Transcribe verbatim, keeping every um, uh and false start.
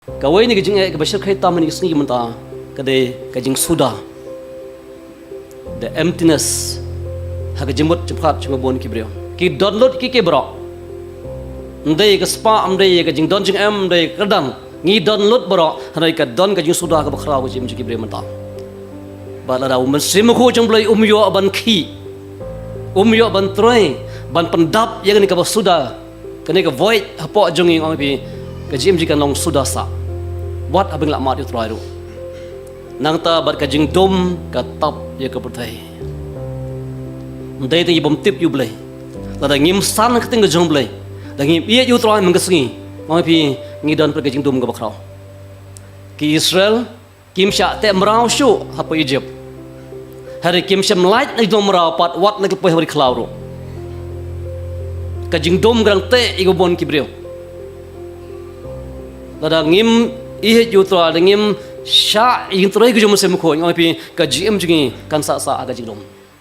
Kawei na ki jingeh kaba shyrkhei tam ha kine ki sngi mynta ka dei ka jingsuda. The emptiness ha ka jingmut jingpyrkhat jong bun ki briew. Ki don lut ki ki baroh. Ym dei ka spah, ym dei ka jingdon jingem, ym dei ka kyrdan. Ngi don lut baroh, hynrei ka don ka jingsuda kaba khraw ka jingim jong ki briew mynta. Bad lada u Mynsiem Bakhuid jong U Blei um ïoh ban khih, um ïoh ban trei, ban pyndap ïa kane kaba suda, kane ka void hapoh jong ngi, ong ïa phi, ka jingim jong ngi kan long suda sah. Wat haba ngim lah mad ïa U Trai ruh. Nangta bad ka jingdum ka tap ïa ka pyrthei. Ym dei tang ïa bym tip ïa U Blei. Lada ngim san ha ka ktien ka jong U Blei, lada ngim ïeit ïa U Trai man ka sngi, ong ïa phi, ngi don pat ka jingdum kaba khraw. Ki Israel kim shah teh mraw shuh hapoh Egypt. Hynrei kim shym lait na ki jinglong mraw pat, wat na ki poi ha ri khlaw ruh. Ka jingdum ka dang teh ïa bun ki briew. Lada ngim ïeit ïa U Trai, lada ngim shah ïa ka jingtrei ka jong U Mynsiem Bakhuid, ong ïa phi, ka jingim jong ngi kan sah sah ha ka jingdum.